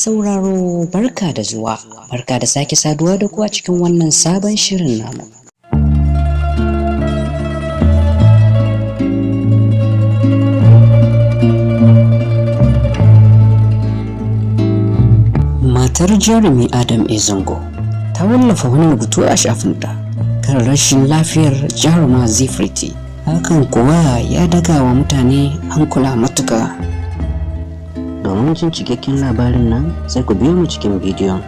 Sauraro, barka da zuwa, barka da sake saduwa da ku a cikin wannan sabon shirin namu. Matar Jarumi Adam A. Zango ta wallafa wani rubutu a shafinta kan rashin lafiyar jaruma Zee Priti. Hakan kuwa ya daga wa mutane hankula matuka. Domin jin cikakken labarin nan, sai ku biyo mu cikin bidiyon.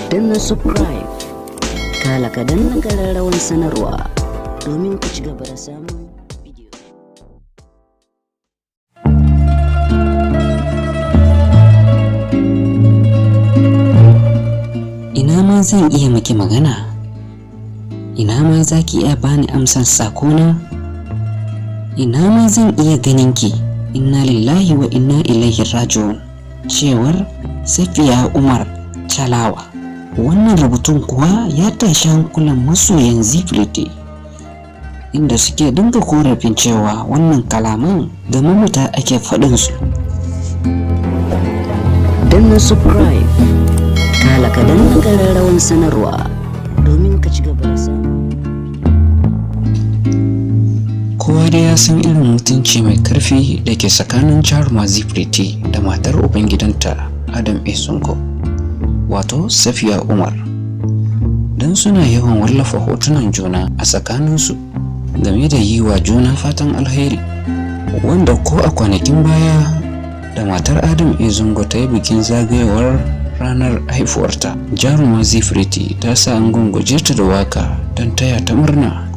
Danna subscribe, kala ka danna ƙararrawar sanarwa domin ku ci gaba da samun bidiyo. Ina ma zan iya miki magana? Ina ma za ki iya bani amsar sakona? Ina ma zan iya ganin ki? Inna lillahi wa inna ilaihi raji'un. Cewar Safiya Umar Chalawa. Wannan rubutun kuwa ya tashi hankulan masoyan Zee Priti, inda suke dinga korafin cewa wannan kalaman da mamata ake faɗinsu. Danna subscribe, kala ka danna ƙararrawar sanarwa domin ka ci gaba da samun. Kowa dai ya san irin mutunci mai karfi da ke tsakanin jaruma Zee Priti da matar ubangidanta Adam A. Zango, wato Safiya Umar. Don suna yawan wallafa hotunan juna a tsakaninsu game da yi wa juna fatan alheri, wanda ko a kwanakin baya da matar Adam A. Zango ta yi bikin zagayowar ranar haifuwarta, jaruma Zee Priti ta sa an gunguje ta da waka don taya ta murna.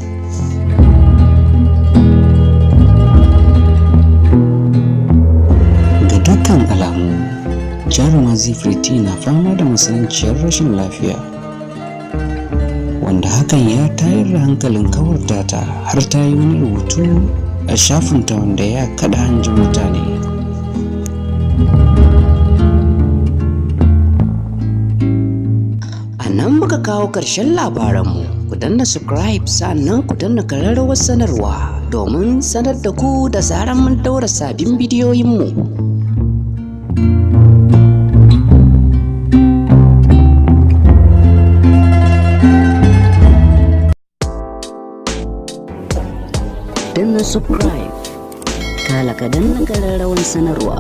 Ga dukkan alamu, jaruma Zee Priti na fama da matsananciyar rashin lafiya, wanda hakan ya tayar da hankalin kawarta ta har ta yi wani rubutu a shafinta wanda ya kada hanjin mutane. A nan muka kawo ƙarshen labaranmu. Ku danna subscribe, sannan ku danna ƙararrawar sanarwa domin sanar da ku da zaran mun daura sabbin bidiyoyinmu. Danna subscribe, kala ka danna ƙararrawar sanarwa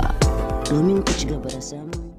domin ku ci gaba da samun.